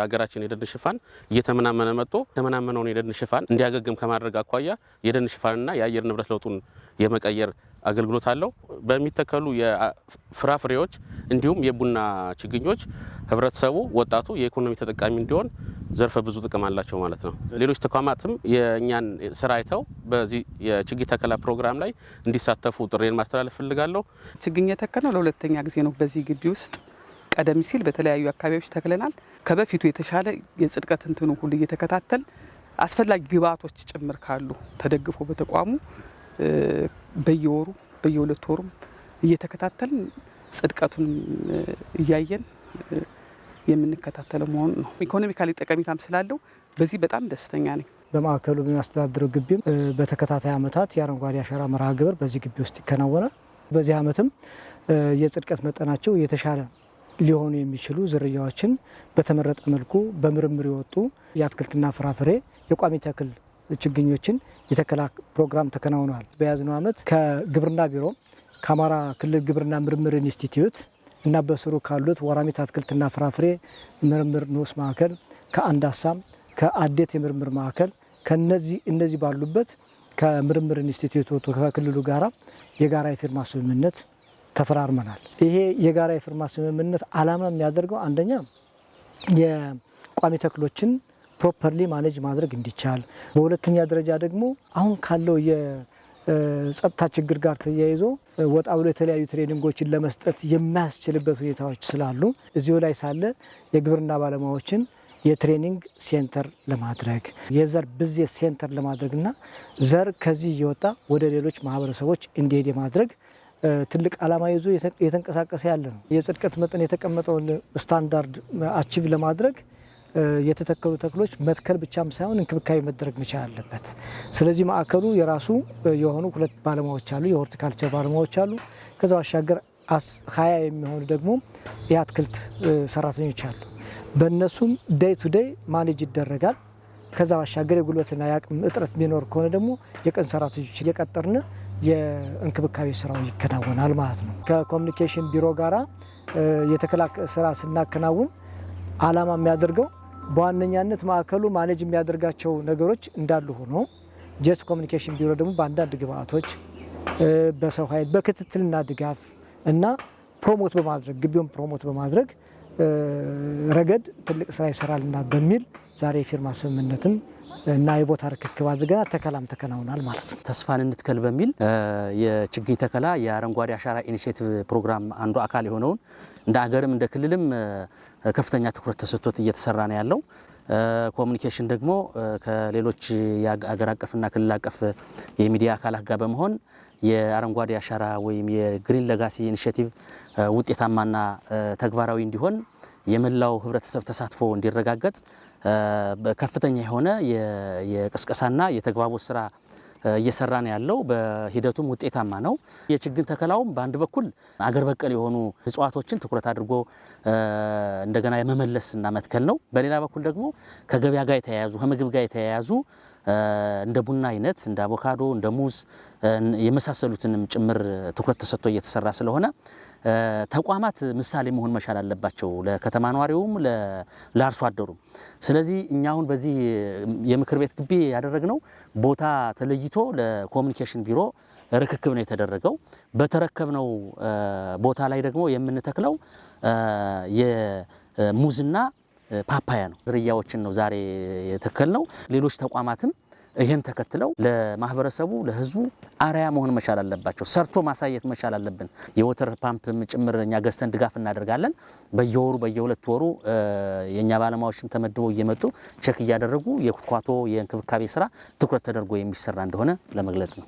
የሀገራችን የደን ሽፋን እየተመናመነ መጥቶ የተመናመነውን የደን ሽፋን እንዲያገግም ከማድረግ አኳያ የደን ሽፋንና የአየር ንብረት ለውጡን የመቀየር አገልግሎት አለው። በሚተከሉ የፍራፍሬዎች እንዲሁም የቡና ችግኞች ህብረተሰቡ፣ ወጣቱ የኢኮኖሚ ተጠቃሚ እንዲሆን ዘርፈ ብዙ ጥቅም አላቸው ማለት ነው። ሌሎች ተቋማትም የእኛን ስራ አይተው በዚህ የችግኝ ተከላ ፕሮግራም ላይ እንዲሳተፉ ጥሪዬን ማስተላለፍ እፈልጋለሁ። ችግኝ የተከልነው ለሁለተኛ ጊዜ ነው በዚህ ግቢ ውስጥ። ቀደም ሲል በተለያዩ አካባቢዎች ተክለናል። ከበፊቱ የተሻለ የጽድቀት እንትኑ ሁሉ እየተከታተል አስፈላጊ ግብዓቶች ጭምር ካሉ ተደግፎ በተቋሙ በየወሩ በየ2 ወሩም እየተከታተልን ጽድቀቱን እያየን የምንከታተለው መሆኑ ነው። Economically ጠቀሜታም ስላለው በዚህ በጣም ደስተኛ ነኝ። በማዕከሉ በሚያስተዳድረው ግቢም በተከታታይ ዓመታት የአረንጓዴ አሻራ መርሃ ግብር በዚህ ግቢ ውስጥ ይከናወናል። በዚህ ዓመትም የጽድቀት መጠናቸው የተሻለ ሊሆኑ የሚችሉ ዝርያዎችን በተመረጠ መልኩ በምርምር የወጡ የአትክልትና ፍራፍሬ የቋሚ ተክል ችግኞችን የተከላ ፕሮግራም ተከናውኗል። በያዝነው ዓመት ከግብርና ቢሮ፣ ከአማራ ክልል ግብርና ምርምር ኢንስቲትዩት እና በስሩ ካሉት ወራሚት አትክልትና ፍራፍሬ ምርምር ንዑስ ማዕከል፣ ከአንዳሳ፣ ከአዴት የምርምር ማዕከል፣ ከነዚህ እነዚህ ባሉበት ከምርምር ኢንስቲትዩቱ ከክልሉ ጋራ የጋራ የፊርማ ስምምነት ተፈራርመናል። ይሄ የጋራ የፊርማ ስምምነት ዓላማ የሚያደርገው አንደኛ የቋሚ ተክሎችን properly manage ማድረግ እንዲቻል፣ በሁለተኛ ደረጃ ደግሞ አሁን ካለው የጸጥታ ችግር ጋር ተያይዞ ወጣ ብሎ የተለያዩ training ኦችን ለመስጠት የማያስችልበት ሁኔታዎች ስላሉ እዚሁ ላይ ሳለ የግብርና ባለሙያዎችን የ training center ለማድረግ፣ የዘር ብዜት center ለማድረግና ዘር ከዚህ እየወጣ ወደ ሌሎች ማህበረሰቦች እንዲሄድ የማድረግ ትልቅ ዓላማ ይዞ እየተንቀሳቀሰ ያለ ነው። የጽድቀት መጠን የተቀመጠውን standard achieve ለማድረግ የተተከሉ ተክሎች መትከል ብቻም ሳይሆን እንክብካቤ መደረግ መቻል አለበት። ስለዚህ ማዕከሉ የራሱ የሆኑ ሁለት ባለሙያዎች አሉ፣ የሆርቲካልቸር ባለሙያዎች አሉ። ከዛ ባሻገር 20 የሚሆኑ ደግሞ የአትክልት ሰራተኞች አሉ። በእነሱም day to day manage ይደረጋል። ከዛ ባሻገር የጉልበትና የአቅም እጥረት የሚኖር ከሆነ ደግሞ የቀን ሰራተኞች እየቀጠርን የእንክብካቤ ስራው ይከናወናል ማለት ነው። ከ communication ቢሮ ጋራ የተከላ ስራ ስናከናውን አላማ የሚያደርገው በዋነኛነት ማዕከሉ manage የሚያደርጋቸው ነገሮች እንዳሉ ሆኖ just communication ቢሮ ደግሞ በአንዳንድ ግብአቶች፣ በሰው ኃይል፣ በክትትልና ድጋፍ እና promote በማድረግ፣ ግቢውን promote በማድረግ ረገድ ትልቅ ስራ ይሰራልና በሚል ዛሬ የፊርማ ስምምነትም እና የቦታ ርክክብ አድርገናል። ተከላም ተከናውናል ማለት ነው። ተስፋን እንትከል በሚል የችግኝ ተከላ የአረንጓዴ አሻራ initiative ፕሮግራም አንዱ አካል የሆነውን እንደ አገርም እንደ ክልልም ከፍተኛ ትኩረት ተሰጥቶት እየተሰራ ነው ያለው። Communication ደግሞ ከሌሎች የአገር አቀፍና ክልል አቀፍ የሚዲያ አካላት ጋር በመሆን የአረንጓዴ አሻራ ወይም የ Green Legacy Initiative ውጤታማና ተግባራዊ እንዲሆን፣ የመላው ህብረተሰብ ተሳትፎ እንዲረጋገጥ ከፍተኛ የሆነ የቅስቀሳና የተግባቦት ስራ እየሰራ ነው ያለው። በሂደቱም ውጤታማ ነው። የችግኝ ተከላውም በአንድ በኩል አገር በቀል የሆኑ እጽዋቶችን ትኩረት አድርጎ እንደገና የመመለስና መትከል ነው። በሌላ በኩል ደግሞ ከገበያ ጋር የተያያዙ፣ ከምግብ ጋር የተያያዙ እንደ ቡና አይነት፣ እንደ አቮካዶ፣ እንደ ሙዝ የመሳሰሉትንም ጭምር ትኩረት ተሰጥቶ እየተሰራ ስለሆነ ተቋማት ምሳሌ መሆን መቻል አለባቸው ለከተማ ነዋሪውም ለአርሶ አደሩም። ስለዚህ እኛ አሁን በዚህ የምክር ቤት ግቢ ያደረግነው ቦታ ተለይቶ ለ communication ቢሮ ርክክብ ነው የተደረገው። በተረከብነው ቦታ ላይ ደግሞ የምንተክለው የሙዝና ፓፓያ ነው። ዝርያዎችን ነው ዛሬ የተከልነው። ሌሎች ተቋማትም ይህን ተከትለው ለማህበረሰቡ፣ ለህዝቡ አርአያ መሆን መቻል አለባቸው። ሰርቶ ማሳየት መቻል አለብን። የ water pump ጭምር እኛ ገዝተን ድጋፍ እናደርጋለን። በየወሩ በየ2 ወሩ የእኛ ባለሙያዎችም ተመድበው እየመጡ check እያደረጉ የኩትኳቶ የእንክብካቤ ስራ ትኩረት ተደርጎ የሚሰራ እንደሆነ ለመግለጽ ነው።